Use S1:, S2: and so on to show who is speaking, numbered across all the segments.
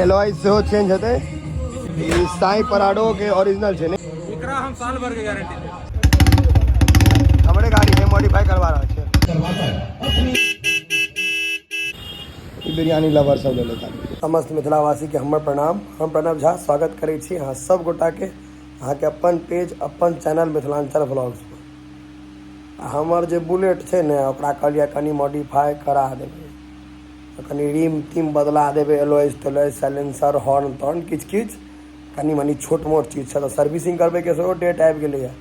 S1: Alloy सेहो change हेतै। ई साई पराडो के ओरिजिनल छै ने।
S2: एकरा हम साल भर के गारंटी देब।
S1: हमरे गाड़ी है, मॉडिफाई करवा रहल छै। ई बिरयानी लवर सब ले लेता। समस्त मिथिलावासी के हमर प्रणाम। हम प्रणव झा स्वागत करै छी अहाँ सब गोटा के अहाँके अपन पेज अपन चैनल मिथिलांचल व्लॉग्स पर। आ हमर जे बुलेट छै ने ओकरा कहलियै कनि मॉडिफाई करा देबै, कनि रिम तीम बदला देबै, एलॉयज तेलॉयज साइलेंसर हॉर्न तॉर्न किछु किछु कनि मनि छोट मोट चीज छै। तऽ सर्विसिंग करबैके सेहो डेट आबि गेलैए,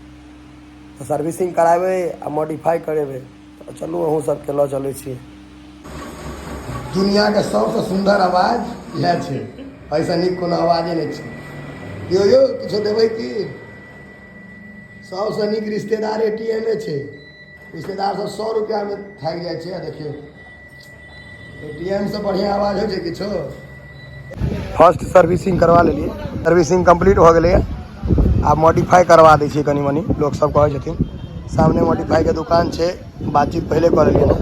S1: तऽ सर्विसिंग कराबै आ मॉडिफाई करेबै। तऽ चलू अहूँ सबके लऽ चलै छी। दुनियाके सबसँ सुन्दर आवाज इएह छै, एहिसँ नीक कोनो आवाजे नहि छै। यौ यौ किछो देबै की? सबसँ नीक रिश्तेदार ATM छै। रिश्तेदार सब 100 रुपैआमे थाकि जाइ छै। आ देखियौ ATM से बढ़िआँ आवाज होइ छै किछो। फर्स्ट सर्विसिंग करवा लेलियै, सर्विसिंग कम्प्लीट भऽ गेलैए। आब मॉडिफाई करवा दै छियै कनि मनि, लोक सब कहै छथिन। सामने मॉडिफाई के दुकान छै, बातचीत पहिले कऽ लेलियै ने।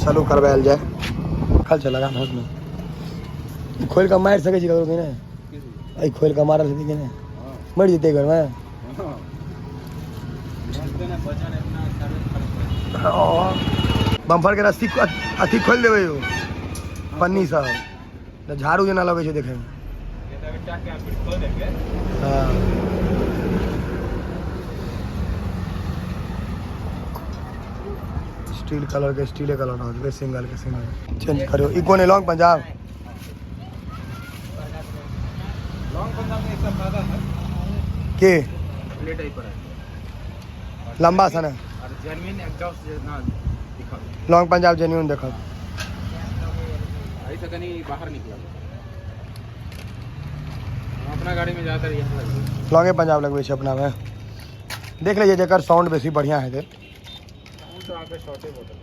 S1: चलू करवायल जाय। खल छै लगा ने, खोलि कऽ मारि सकै छी ककरो कि नहि? एहि खोलि कऽ मारल हेतै कि नहि? मरि जेतै घरमे। बम्फर के रस्सी अथी खोलि देबै यौ, पन्नी सब तऽ झाड़ू जेना लगै छै देखैमे। हँ स्टील कलर के, स्टीले कलर रहत देबै, सिंगल के सिंगल चेंज करियौ। ई कोन लॉन्ग पंजाब?
S2: लॉन्ग पंजाब में इसका फायदा है
S1: के
S2: प्लेट ही पर है
S1: लंबा सा ना,
S2: और जेन्युइन एग्जॉस्ट ना दिखा।
S1: लॉन्ग पंजाब जेन्युइन देखत।
S2: ऐसे कहीं बाहर निकला। हम अपना गाड़ी में ज्यादातर यहाँ लगे।
S1: लॉन्गे पंजाब लगबै छै अपना में। देख लीजिए जकर साउंड बेसी बढ़िया हेतै।
S2: साउंड तो आके शॉर्टे बोतल।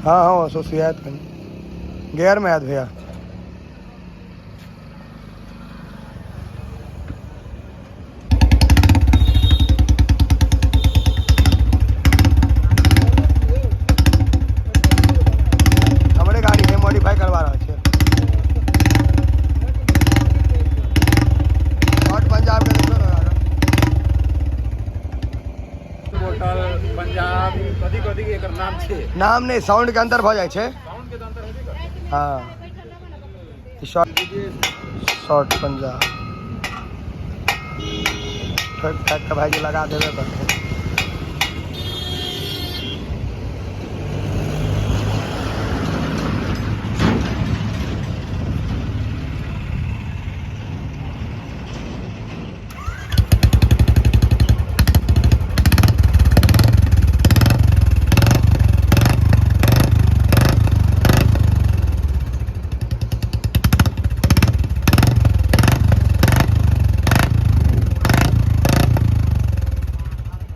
S1: हाँ हाँ सो सुयात कनी गियर में आयत भैया। हमरे गाड़ी है, मॉडिफाई करवा रहल छै। शॉर्ट पंजाब के देखियौ ने।
S2: बोतल पंजाब कथी कथी के एकर नाम छै?
S1: नाम नहि, साउंड के अंतर भऽ जाइ छै।
S2: साउंड के तो अंतर हेबे करतै।
S1: हाँ शॉर्ट शॉर्ट पंजाब ठोकि ठाकि कऽ भाइजी लगा देबे करतै।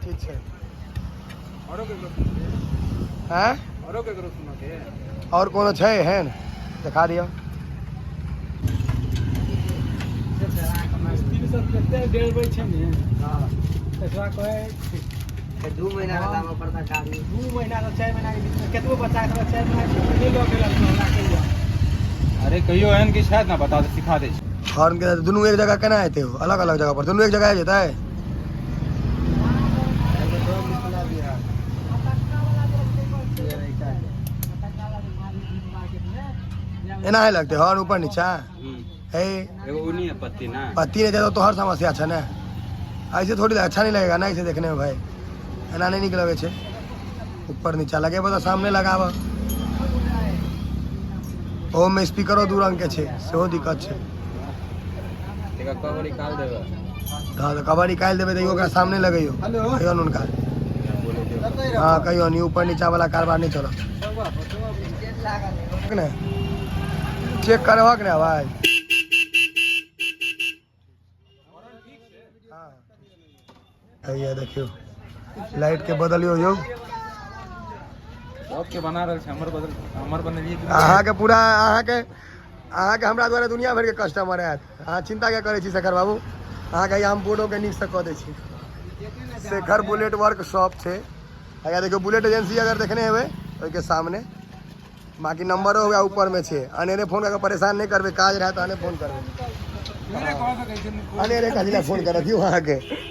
S1: ठीक छै।
S2: औरो केकरो?
S1: हैं?
S2: औरो केकरो सुनो के?
S1: आओर कोनो छै एहन देखा दियौ।
S3: मिस्त्री सब कते डेढ़बै छै ने, तकरा कहै
S4: 2 महीना के लाबऽ पड़ता गाड़ी।
S3: 2 महीना से 4 महीना के बीच में केतबो बच्चा के 4 महीना के पहिले लऽ गेलक तऽ हमरा कहिया।
S2: अरे कहियो एहन किछु हैत ने, बता दे, सिखा दै छी।
S1: हॉर्न के दुनू एक जगह केना हेतै? हो अलग अलग जगह पर दुनू एक जगह आबि जेतै। एना ही लगतै हॉर्न ऊपर नीचा है।
S2: एगो उ नहीं है पत्ती ना।
S1: पत्ती नहीं तो तोहर समस्या छै ने। ऐसे थोड़ी अच्छा नहीं लगेगा ना ऐसे देखने में भाई। एना नहीं नीक लगै छै। ऊपर नीचा लगेबो तऽ सामने लगाबऽ। ओहोमे स्पीकरो दू रंग के छै, सेहो दिक्कत छै।
S2: एकर कवर निकाल देबै।
S1: हाँ तऽ कवर निकालि देबै तऽ ओकरा सामने लगैयौ, कहियौ हुनका। हाँ कहियौ नी ऊपर नीचा वाला कारबार नहीं चलत ने। चेक करबक ने भाई। हाँ ये देखियौ लाइट के बदलियौ यौ।
S2: सबके बना रहल छै, हमर बदल हमर बनेलियै कि
S1: अहाँके पूरा अहाँके अहाँके हमरा द्वारा दुनिया भरिके कस्टमर आयत। अहाँ चिन्ता किया करै छी शेखर बाबू? अहाँके हम बोर्डोके नीकसँ कऽ दै छी। शेखर बुलेट वर्कशॉप छै। हैया देखियौ, बुलेट एजेंसी अगर देखने हेबै ओहिके सामने। बाकी नंबरो हुआ ऊपर में छै। अनेरे फोन करके परेशान नहीं करबै, काज रहै तहने फोन करबै। अनेरे कथी लए फोन करत यौ अहाँके?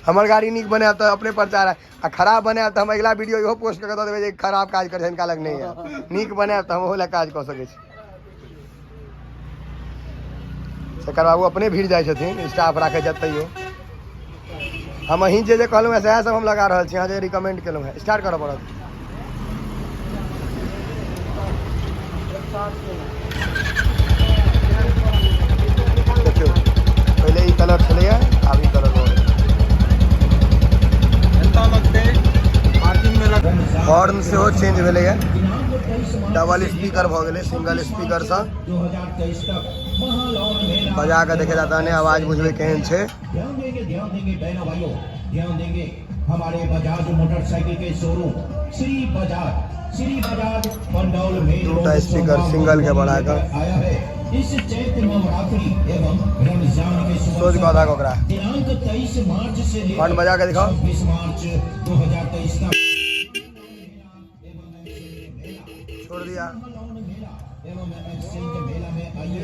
S1: हमर गाड़ी नीक बनायब तऽ अपने प्रचार है, आ खराब बनायब तऽ हम अगिला वीडियो इहो पोस्ट कऽ के दऽ देबै जे खराब काज करै छै हिनका लग नहि है। नीक बनायब तऽ हम ओहो लए काज कऽ सकै छी। शेखर बाबू अपने भीड़ जाइ छथिन, स्टाफ राखै छथि तैयो। हम अहीं जे जे कहलहुँ हेँ सएह सब हम लगा रहल छी। अहाँ जे रिकमेंड केलहुँ हेँ, स्टार्ट करऽ पड़त। देखियौ, पहिले ई कलर छलैए, आब ई कलर भऽ गेलै।
S2: एतऽ लगतै पार्किंग में लग।
S1: हॉर्न सेहो चेंज भेलैए, डबल स्पीकर भऽ गेलै सिंगल स्पीकरसँ। बजा कऽ देखेला तहने आवाज बुझबै केहन छै।
S4: ध्यान देंगे, ध्यान देंगे बहनों भाइयों, ध्यान देंगे। हमारे बजाज मोटरसाइकिल के शोरूम श्री बजाज, श्री बजाज पंडौल मेन
S1: दूटा स्पीकर सिंगल के बढ़ा कऽ।
S4: आया है इस चैत्र नवरात्रि एवं रमजान के शुभ
S1: सोझ कऽ दहक ओकरा।
S4: दिनांक 23 मार्च से लेकर
S1: हॉर्न बजा के दिखाओ।
S4: 26 मार्च 2023 तक
S1: छोड़ दिया।
S4: लोन मेला एवं एक्सचेंज मेला में आइए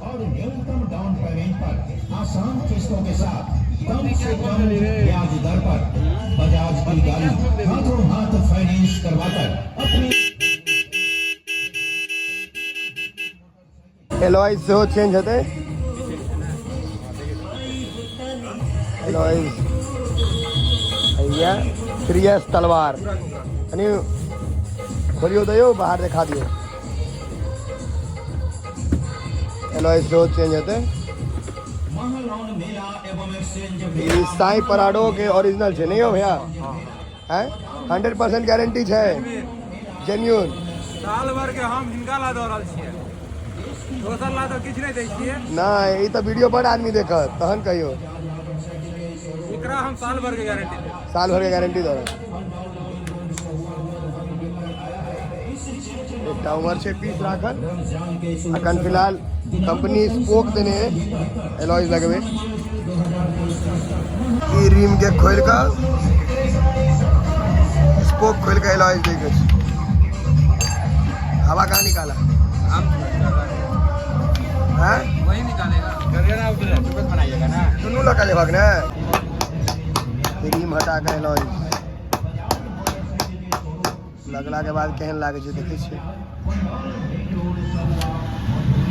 S4: और न्यूनतम डाउन पेमेंट पर आसान किस्तों के साथ कम से कम ब्याज दर पर बजाज की गाड़ी हाथों हाथ फाइनेंस करवाकर अपनी
S1: एलॉयज सेहो चेंज हेतै। एलॉयज हैया 3S तलवार। कनि खोलियौ तऽ यौ बाहर देखा दियौ। एलॉयज सेहो चेंज हेतै।
S4: महालोन मेला एवं एक्सचेंज
S1: ई
S4: मेला।
S1: साई पराडो के ओरिजिनल छै नहीं हो भैया? हैं, 100% गारंटी छै, जेन्यून।
S2: साल भर के हम हिनका ला दऽ रहल छियै, दोसर ला तऽ किछु नहि दै छियै।
S1: नहि, ई तऽ वीडियो बड़ आदमी देखत, तहन कहियौ।
S2: एकरा हम साल भर के गारंटी देब।
S1: साल भर के गारंटी दऽ रहल। एकटा उमर छै पीस राखल।
S4: रमजान के शुभ
S1: अखन फिलहाल कंपनी स्पोक देने है एलॉयज लगबे। ई रिम के खोलि कऽ, स्पोक खोलि कऽ एलॉयज दै के छै। हवा कहाँ निकाला? हैं?
S2: वही निकालेगा। बनाइएगा ना।
S1: दुनू लऽ कऽ लेबहक ने। रिम हटा कऽ एलॉयज लगला के बाद केहन लागै छै देखै छियै।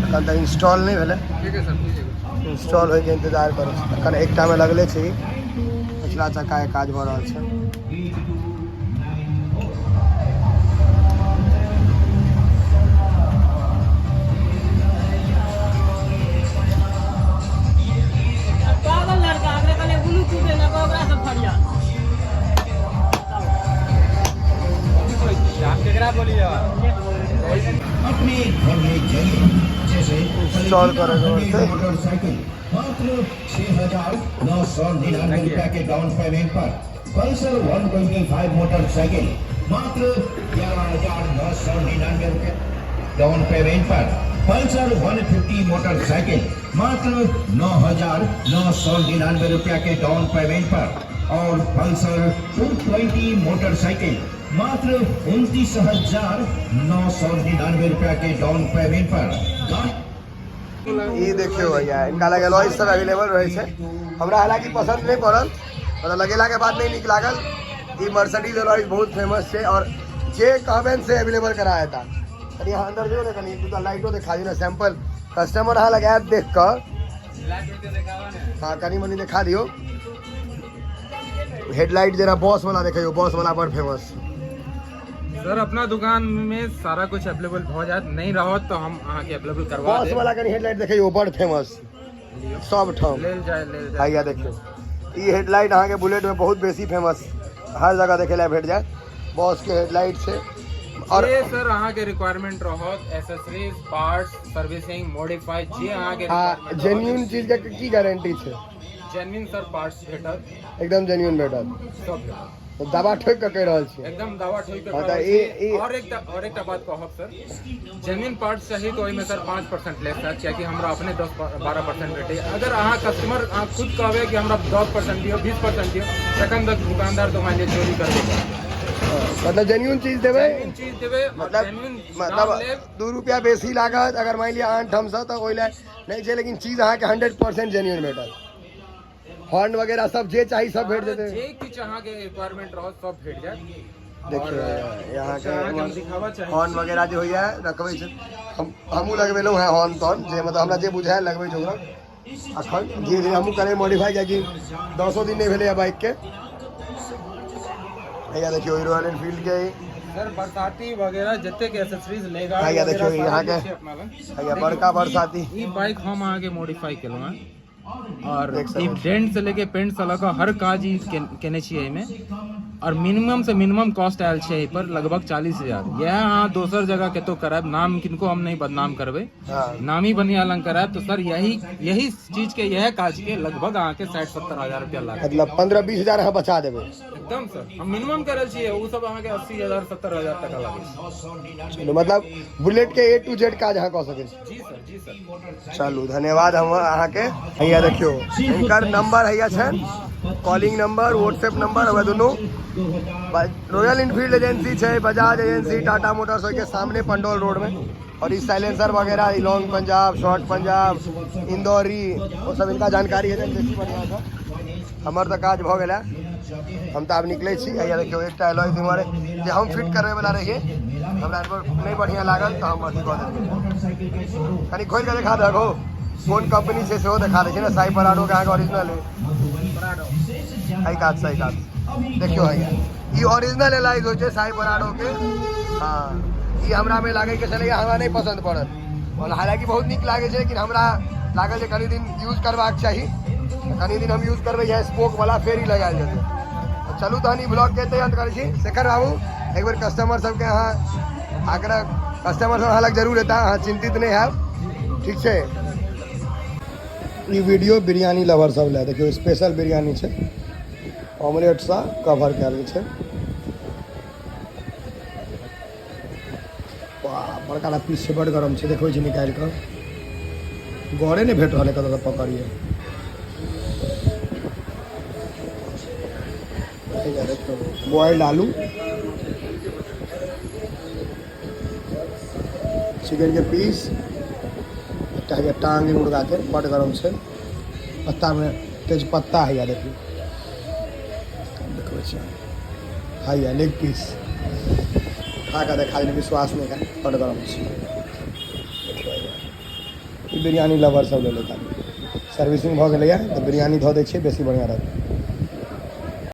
S1: अखन तक इंस्टॉल नहि भेलै।
S2: ठीक है सर, ठीक है।
S1: इंस्टॉल होइके इंतजार करै छी। अखन एकटामे लगले छै, ई पछिला चक्काके काज भऽ रहल छै।
S5: पागल लड़का, ओकरा कहले ब्लूटूथ लेलक, ओकरा से फरिया।
S2: आप केकरा बोलिए?
S4: अपने घर में जाइए, जैसे
S1: इंस्टॉल करे के पड़तै।
S4: मोटरसाइकिल मात्र 6,999 रुपया के डाउन पेमेंट पर, पल्सर 125 मोटरसाइकिल मात्र 11,999 रुपया डाउन पेमेंट पर, पल्सर 150 मोटरसाइकिल मात्र 9,999 रुपया के डाउन पेमेंट पर और पल्सर 220 मोटरसाइकिल मात्र 29,999 रुपया के डाउन पेमेंट पर गाड़ी।
S1: ई देखियौ भैया, हिनका लग एलॉयज सब अवेलेबल रहै छै। हमरा हालांकि पसन्द नहि पड़ल, मतलब लगेलाके बाद नहि नीक लागल। ई मर्सिडीज एलॉयज बहुत फेमस छै और जे कहबनि से अवेलेबल करा देता। कनि अहाँ अन्दर जो ने, कनि एक दूटा लाइटो देखा दियौ ने सैंपल। कस्टमर अहाँ लग आयत देख कऽ। हाँ, कनि मनि देखा दियौ। हेडलाइट जेना बॉस वाला देखियौ, बॉस वाला बड़ फेमस।
S2: सर, अपना दुकान में सारा कुछ अवेलेबल भऽ जायत। नहीं रहत तो हम अहाँके अवेलेबल करवा
S1: बॉस
S2: देब।
S1: वाला कनि हेडलाइट देखियौ, बड़ फेमस सब ठाम।
S2: लेल जाय, लेल जाय।
S1: हैया देखियौ, ई हेडलाइट अहाँके बुलेट में बहुत बेसी फेमस, हर जगह देखे ला भेट जायत। बॉस के हेडलाइट छै और
S2: जे सर अहाँके रिक्वायरमेंट रहत, एसेसरीज, पार्ट्स, सर्विसिंग, मॉडिफाई, जे अहाँके
S1: हाँ, जेन्यून चीज के की गारंटी छै?
S2: जेन्युइन सर, पार्ट्स भेटत।
S1: एकदम जेन्यून भेटत।
S2: सब भेटत।
S1: तऽ दावा ठोकि कऽ कहि रहल छियै।
S2: एकदम दावा ठोकि कऽ
S1: हाँ,
S2: कह
S1: तऽ
S2: रहल
S1: ई-
S2: छी।
S1: ई-
S2: और एकटा बात कहब सर, जेन्युइन पार्ट चाही तऽ ओहिमे सर 5% लेस हैत, कियाकि हमरा अपने 10-12% भेटैए। अगर अहाँ कस्टमर, अहाँ खुद कहबै कि हमरा 10% दियौ, 20% दियौ, तखन तक दुकानदार तो मान लिअ चोरी करबे करतै।
S1: मतलब जेन्युइन चीज देबै।
S2: जेन्युइन चीज देबै और
S1: मतलब
S2: जेन्युइन
S1: मतलब
S2: दाम लेब।
S1: 2 रुपया बेसी लागत अगर मानि लिअ आन ठामसँ, तऽ ओहि लए नहि छै, लेकिन चीज अहाँके 100% जेन्युइन भेटत। हॉर्न वगैरह सब जे चाही सब भेट जेतै।
S2: जे किछु अहाँके रिक्वायरमेंट रहत, सब भेट जायत।
S1: देखियौ,
S2: अहाँके हम
S1: यहाँके
S2: दिखाबऽ चाहै
S1: हॉर्न वगैरह जे होइए, रखबै छै। हमहूँ लगबेलहुँ हेँ हॉर्न तॉर्न, जे मतलब हमरा जे बुझायल लगबै छै ओकरा। अखन धीरे धीरे हमहूँ करै मॉडिफाई, कियाकि 10 दिन नहि भेलैए बाइकके। हैया देखियौ, रॉयल एनफील्ड के।
S2: सर, बरसाती वगैरह जतेक एसेसरीज लेगा
S1: हैया देखियौ,
S2: वगैरह सारा
S1: अहाँके
S2: किछु छै अपना लग।
S1: हैया बड़का बरसाती।
S2: ई बाइक हम अहाँके मॉडिफाई केलहुँ हेँ और
S1: देख सकै
S2: ई
S1: छी।
S2: डेंट से लेके पेंट से लऽ कऽ हर काज ई केने छियै एहिमे और मिनिमम से मिनिमम कॉस्ट आयल छै एहि पर लगभग 40,000। इएह अहाँ दोसर जगह कतौ करायब, नाम किनको हम नहीं बदनाम करबै, नामी बढ़िया लंग करायब तो सर यही यही चीज के, यह काज के लगभग अहाँके 60-70 हजार रुपया लागत।
S1: मतलब 15-20 हजार अहाँ बचा देबै।
S2: एकदम सर, हम मिनिमम कर रहल छियै, ओ सब अहाँके 80,000 70,000 टका लागै छै।
S1: चलू, मतलब बुलेट के ए टू जेड काज अहाँ कऽ सकै छी।
S2: जी सर, जी सर।
S1: चलू, धन्यवाद हम अहाँके। हैया देखियौ, हिनकर नंबर हैया छनि, कॉलिंग नंबर, व्हाट्सएप नंबर हवे दुनू। रॉयल इनफील्ड एजेंसी छै, बजाज एजेंसी, टाटा मोटर्स के सामने पंडौल रोड में। और ई साइलेंसर वगैरह, ई लॉन्ग पंजाब, शॉर्ट पंजाब, इंदौरी, वो सब इनका जानकारी है बेसी बढ़िया से। हमर तऽ काज भऽ गेल है, हम तऽ आब निकलै छी। हैया देखियौ, एकटा एलॉय इम्हर जे हम फिट करबै वाला रहियै, हमरा नहि बढ़िआँ लागल तऽ हम अथी कऽ देलियै। कनि खोलि कऽ देखा दहो, कोन कंपनी छै सेहो देखा दै छै ने। साई पराडो के अहाँके ओरिजिनल है। एहि कात से, एहि कात देखियौ, हैया ई ओरिजिनल एलॉय होइ छै साई पराडो के। हँ, ई हमरा मे लागै के छलैया, हमरा नहि पसन्द पड़ल और हालांकि बहुत नीक लागै छै, लेकिन हमरा लागल जे कनि दिन यूज करबाक चाही। तऽ कनि दिन हम यूज करबै इएह स्पोक वाला, फेर ई लगायल जेतै। तऽ चलू, तहन ई ब्लॉग के एतै अंत करै छी। शेखर बाबू, एक बेर कस्टमर सबके अहाँ आग्रह। कस्टमर सब अहाँ लग जरूर एता, अहाँ चिंतित नहि हैब, ठीक छै? ई वीडियो बिरयानी लवर सब लए। देखियौ, स्पेशल बिरयानी छै, ऑमलेटसँ कवर कयल गेल छै। वाह, बड़का पीस छै, बड़ गरम छै। देखबै छी निकालि कऽ। गरे नहि भेट रहल है कतऽ पकड़िए। देखियौ, बॉइल्ड आलू, चिकन के पीस, एकटा है टांग मुर्गा के, बड गरम छै। पत्ता में तेजपत्ता है। देखियौ, देखबै छी, है लेग पीस। उठा कऽ देखा देने, विश्वास नहि है, बड गरम छै। देखियौ, ई बिरयानी लवर सब लेल। सर्विसिंग भऽ गेलैए तऽ बिरयानी धऽ दै छियै, बेसी बढ़िआँ रहतै।